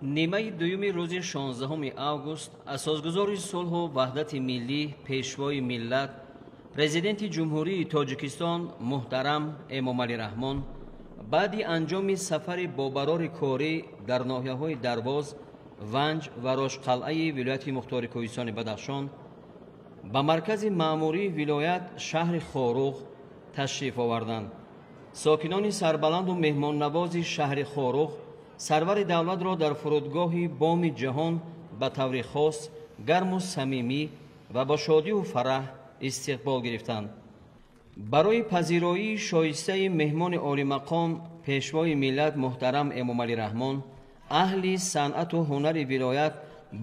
Нимаи дуюми рӯзи 16 август асосгузори сулҳу ваҳдати миллӣ, пешвои миллат, президенти Ҷумҳурии Тоҷикистон муҳтарам Эмомалӣ Раҳмон баъди анҷоми сафари бобарори корӣ дар ноҳияҳои Дарвоз, Ванҷ ва Рошқалъаи вилояти мухтори Кӯҳистони Бадахшон ба маркази маъмурии вилоят шаҳри Хоруғ ташриф оварданд. Сокинони сарбаланду меҳмоннавози шаҳри Хоруғ сарвари давлатро дар фурудгоҳи Боми Ҷаҳон ба таври хос, гарму самимӣ ва бо шодиву фараҳ истиқбол гирифтанд. Барои пазироии шоистаи меҳмони олимақом пешвои миллат муҳтарам Эмомалӣ Раҳмон аҳли санъату ҳунари вилоят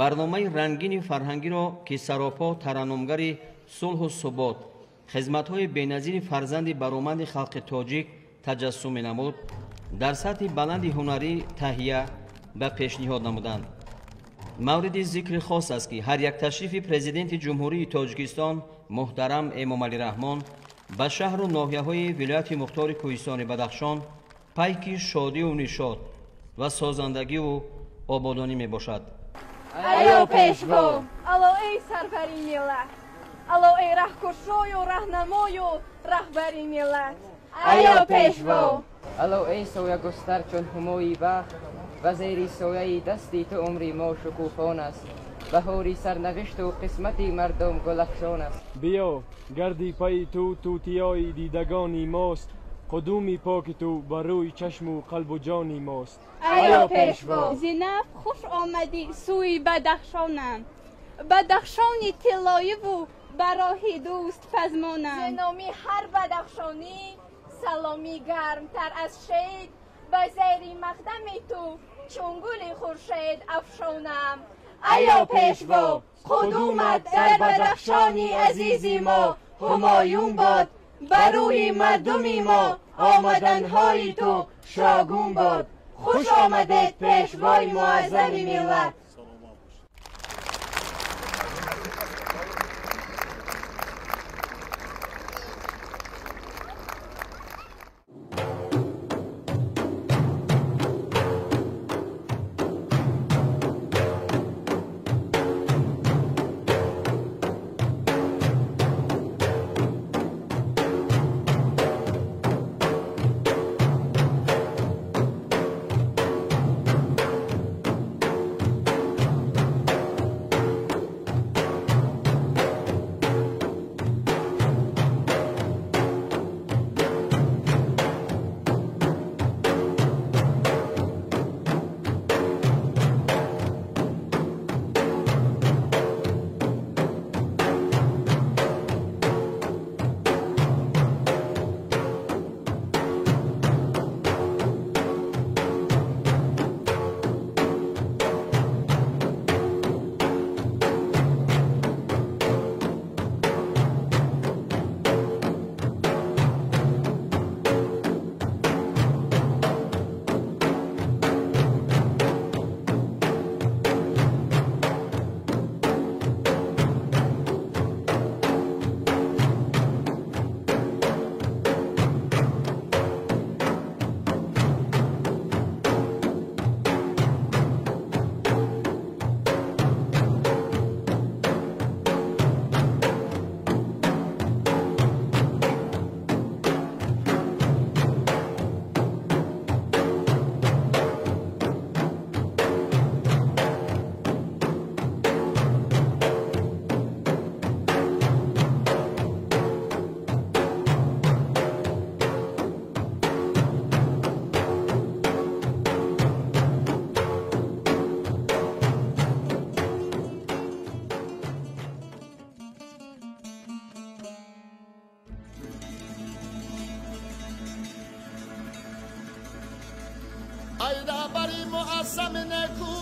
барномаи рангини фарҳангиро, ки саропо тараннумгари сулҳу субот, хизматҳои беназири фарзанди бароманди халқи тоҷик таҷассум менамуд, дар сатҳи баланди ҳунарӣ таҳия ба пешниҳод намуданд. Мавриди зикри хос аст, ки ҳар як ташрифи президенти Ҷумҳурии Тоҷикистон муҳтарам Эмомалӣ Раҳмон ба шаҳру ноҳияҳои вилояти мухтори Кӯҳистони Бадахшон пайки шодиву нишод ва созандагиву ободонӣ мебошад. Аё пешво! Алло, эй сарвари миллат! Алло, эй раҳкушою раҳнамою раҳбари миллат! Аё пешво! Алло, эй соягустар чун ҳумои бахт, ва зери сояи дасти ту умри мо шукуфон аст. Баҳори сарнавишту қисмати мардум гулафшон аст. Биё, гарди пайи ту тутиёи дидагони мост, қудуми поки ту бар рӯи чашму қалбу ҷони мост. Аё пешво! Зинаб, хуш омадӣ сӯи Бадахшонам, Бадахшони тиллоиву ба роҳи дӯст пазмонам. Зиноми ҳар бадахшонӣ саломи гармтар аз шед, ба зери мақдами ту чун гули хуршед афшонам. Аё пешво! Қудумат дар Бадахшони азизи мо ҳумоюн бод, ба рӯи мардуми мо омаданҳои ту шогун бод. Хуш омадед, пешвои муаззами миллат! ای رهبری معظم نکو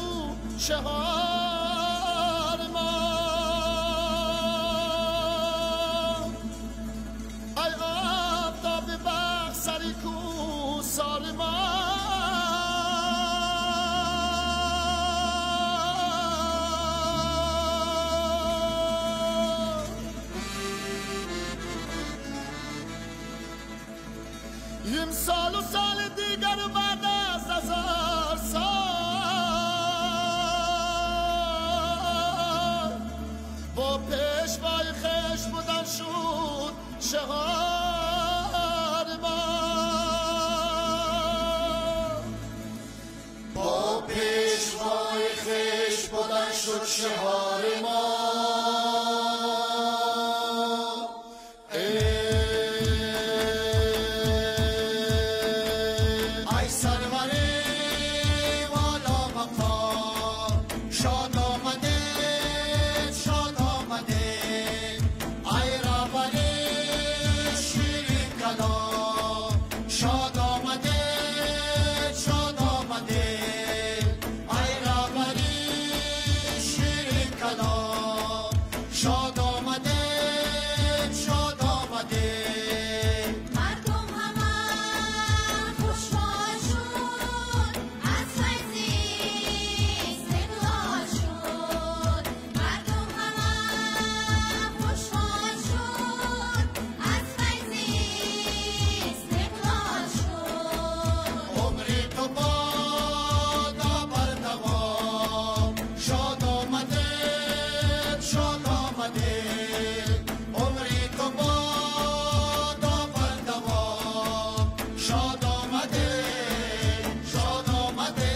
شهار ما، ای آفتاب بخت سری کو سال ما، سال و سال دیگر بعد از هزار سال شد شعار ما. ای سرور والا مقام، شاد آمده شاد آمده، ای رهبر شیرین کلام، شاد آمده شاد آمده، ای رهبر شیرین کلام، شاد آمده شاد آمده. مردم همه خوشحال شد از فیض استقلال شد، مردم همه خوشحال شد از فیض استقلال شد. عمری تو باد بردوام، شاد آمده شاد آمده، عمری تو باد بردوام، شاد آمده شاد آمده.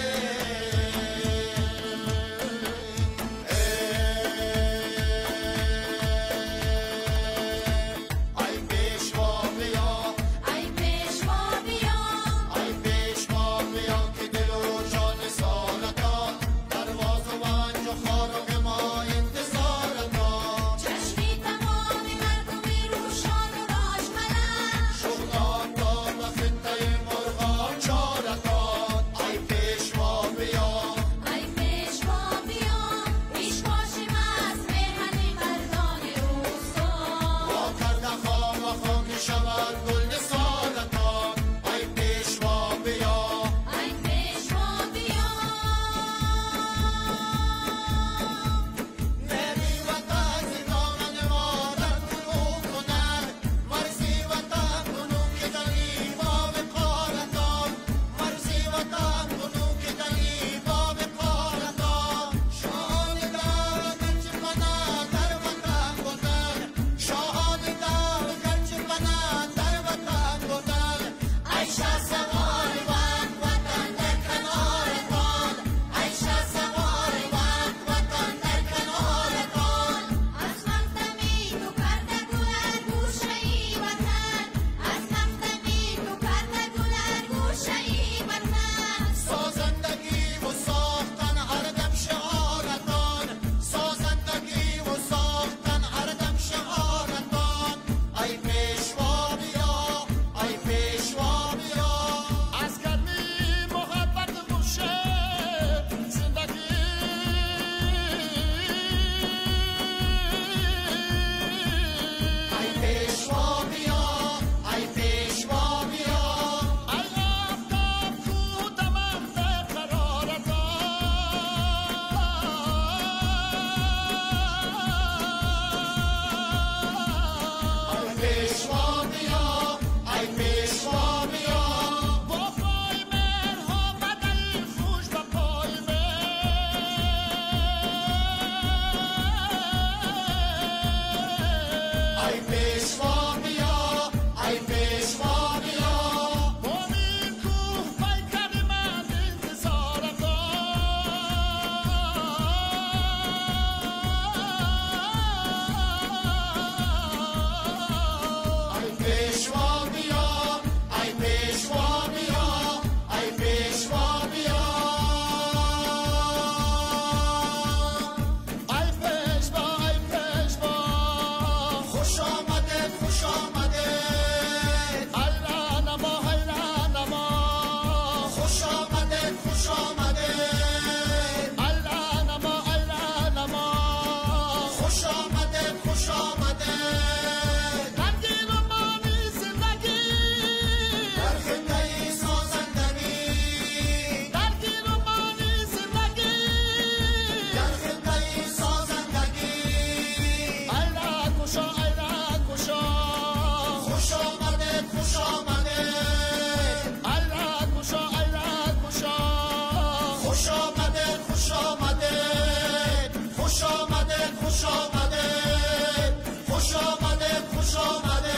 ای پیشوا بیا، ای پیشوا بیا، ای پیشوا بیا که دل و جان سالتان، پرواز و ونج و خار و ما انتظارتان، چشمی تمام مردم روشان و راج ملک، شغل آفتاب و خطه مرغان چارتان. ای پیشوا بیا، ای پیشوا بیا، پیشواش از میهن مردان روستا، با کرده خام و خاک شود گل نثارتان. ای پیشوا بیا، ای پیشوا بیا. مهری وطن ز دامن ما در فرو کند، مرزی وطن کنون که دری باب قارتان، مرزی وطن کنون که دری باب قارتان. شاهان در گرچه پناه در وطن بودن، شاهان در گرچه پناه در وطن بودن، ای شهسوار وقت وطن در کنارتان، ای شهسوار وقت وطن در کنارتان. از مقدمی تو کرده گل گوشه‌ای وطن، از مقدمی تو کرده گل گوشه‌ای وطن، سازندگی و ساختن هر دم شعارتان، سازندگی و ساختن هر دم شعارتان. ای پیشوا بیا، ای پیشوا بیا، از گرمی محبت مرشد زندگی، ای پیشوا بیا، ای پیشوا بیا، ای آفتاب کو دمم به قرارتان. ای پیشوا بیا، ای پیشوا بیا، با پای مهرها بدل خوش به پای مهر. ای پیشوا بیا، ای پیشوا بیا، با میر کوه پیکر من انتظارتان. ای پیشوا بیا، ای پیشوا بیا، ای پیشوا بیا، ای پیشوا، ای پیشوا، خوش آمده خوش آمده، ای رهنما ای رهنما، خوش آمده خوش آمده، ای رهنما ای رهنما، خوش آمده خوش آمده. در گیر و مانی زندگی، در خطه سازندگی، در گیر و مانی زندگی، در خطه سازندگی. ای رهکشا ای رهکشا، خوش آمده خوش آمده، ای رهکشا ای رهکشا، خوش آمده خوش آمده، خوش آمده خوش آمده، خوش آمده خوش آمده.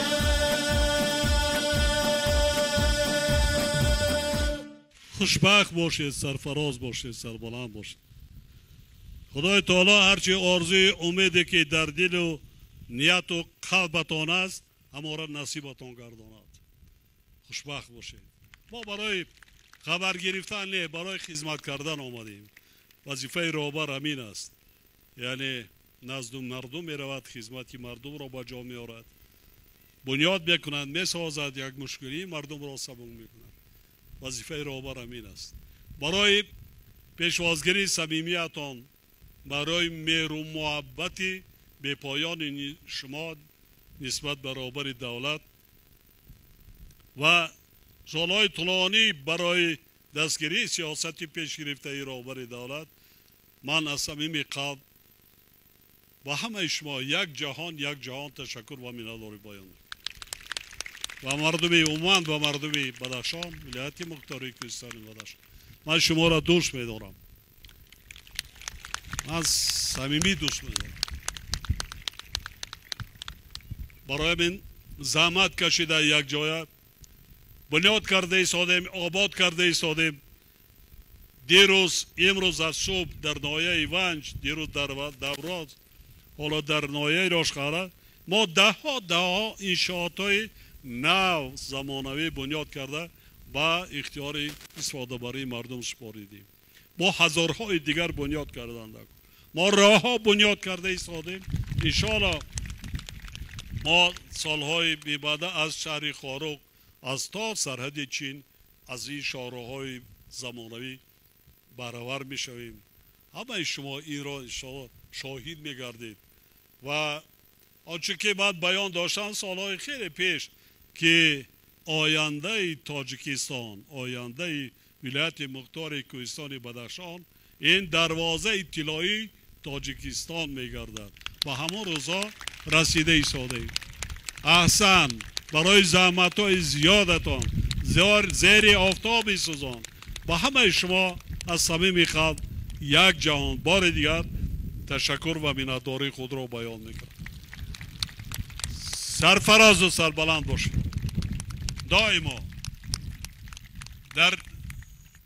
Хушбахт бошед, сарфароз бошед, сарбаланд бошед. Худои таоло ҳарчи орзуи умеде ки дар дилу нияту қалбатон аст, ҳамонро насибатон гардонад. Хушбахт бошед. Мо барои хабар гирифтан не, барои хизмат кардан омадем. Вазифаи роҳбар ҳамин аст, яъне назду мардум меравад, хизмати мардумро ба ҷо меорад, бунёд мекунад, месозад, як мушкилии мардумро сабук мекунад. Вазифаи роҳбар ҳамин аст. Барои пешвозгирии самимиятон, барои меҳру муҳаббати бепоёни шумо нисбат ба роҳбари давлат ва солҳои тӯлонӣ барои дастгирии сиёсати пешгирифтаи роҳбари давлат, ман аз самими қалб ба ҳамаи шумо як ҷаҳон ташаккур ва миннатдорӣ баён мекунам. Ва мардуми умуман, ба мардуми Бадахшон, вилояти мухтори Кӯҳистони Бадахшон, ман шуморо дӯст медорам, ман самимӣ дӯст медорам. Барои ҳамин заҳмат кашида якҷоя бунёд карда истодем, обод карда истодем. Дирӯз, имрӯз аз субҳ дар ноҳияи Ванҷ, дирӯз дар Давроз, ҳоло дар ноҳияи Рошқара мо даҳҳо иншоотҳои нав замонавӣ бунёд карда ба ихтиёри истифодабарии мардум супоридем. Мо ҳазорҳои дигар бунёд карданд. Мо роҳҳо бунёд карда истодем. Иншоалло мо солҳои мебаъда аз шаҳри Хоруғ, аз то сарҳади Чин аз ин шоҳроҳҳои замонавӣ баровар мешавем. Ҳамаи шумо инро иншоалло шоҳид мегардед. Ва он чӣ ки ман баён доштам солҳои хеле пеш, ки ояндаи Тоҷикистон, ояндаи вилояти мухтори Кӯҳистони Бадахшон ин дарвозаи тиллоии Тоҷикистон мегардад. Ба ҳамон рӯзҳо расида истодаем. Аҳсан барои заҳматҳои зиёдатон, зери офтоби сӯзон. Ба ҳамаи шумо аз самими қалб як ҷаҳон бори дигар ташаккур ва миннатдории худро баён мекунам. Сарфарозу сарбаланд бошед. Доимо дар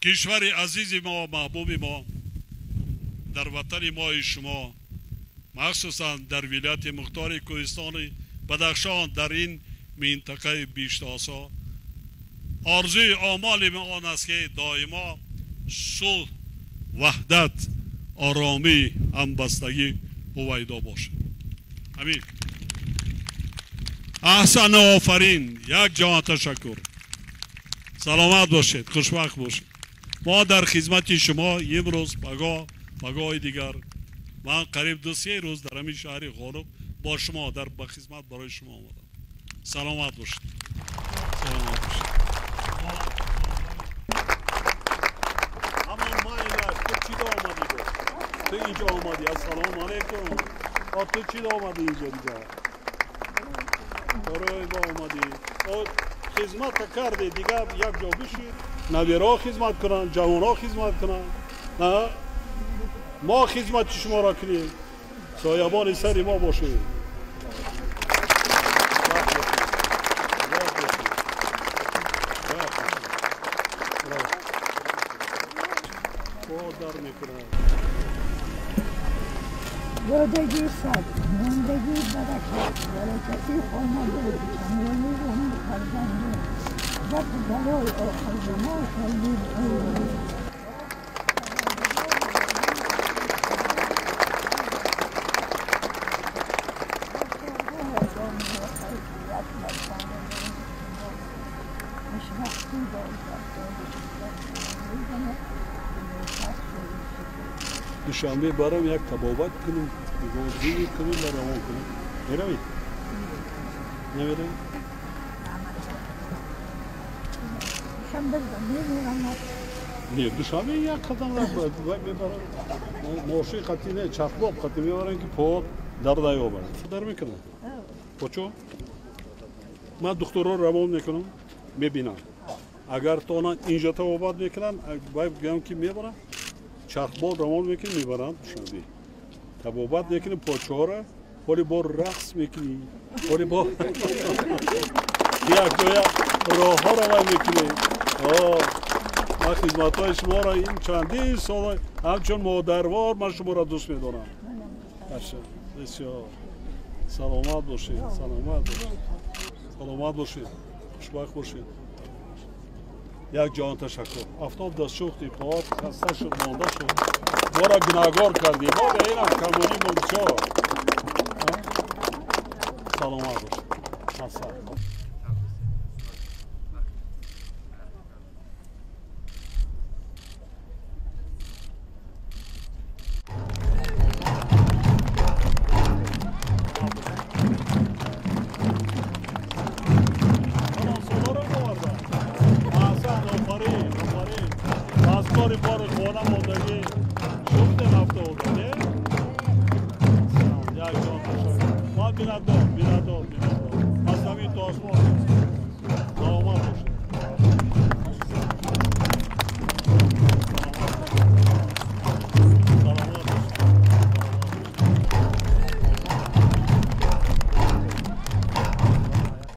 кишвари азизи мо, маҳбуби мо, дар ватани мои шумо, махсусан дар вилояти мухтори Кӯҳистони Бадахшон, дар ин минтақаи биштосо, орзуи омоли мо он аст ки доимо сулҳ, ваҳдат, оромӣ, ҳамбастагӣ ҳувайдо бошад. Амин. Аҳсан, офарин, як ҷаҳон ташаккур. Саломат бошед, хушбахт бошед. Мо дар хизмати шумо имрӯз, пагоҳ, пагоҳи дигар. Ман қариб 2-3 рӯз дар ҳамин шаҳри Хоруғ бо шумо дар ба хизмат барои шумо омадам. Саломат бошед. Саломат бошед. Ҳамон майла, ту чӣ омадӣ? Ту инҷо омадӣ. Ассалому алайкум. Ту чӣ омадӣ инҷо дига? Барои мо омадӣ. Хизмат кардӣ, дига як ҷо бишин, набираҳо хизмат кунанд, ҷавонҳо хизмат кунанд. Мо хизмати шуморо кунем, соябони сари мо бошед. дар мекунад. Додагӣ сад, мондагӣ баракат, баракати хонадон, камёнӣ умр фарзандон, дафъ балои охирзамон шавед. Душанбе барам як табобат кунам, нигоҳ кунам ва равон кунам. Меравед? Намеравед? Не, Душанбе як қадам мебарам. Мошин қатӣ не, чархбоб қатӣ мебарам ки по дар наёбад. Дар мекунам. Почо? Ман духтурро равон мекунам, мебинам. Агар тона инҷо табобат мекунанд, гӯям ки мебарам. Чархбол равон мекунем, мебарам Душанбе. Табобат мекунем почоҳора, ҳоли бо рақс мекунем, ҳоли бо як ҷоя роҳҳо равон мекунем. Ман хизматҳои шуморо ин чандин сол ҳамчун модарвор ман шуморо дӯст медорам. Бисёр саломат бошед, саломат бошед, саломат бошед, хушбахт бошед. Як ҷаҳон ташаккур. Афтоб дастшӯхти поат хаста шуд, монда шуд, моро гунаҳгор кардӣ. Мо ба инам камонӣ мо бисёр. Саломат бошед. Аҳсан. Аз ҳамин то осмон.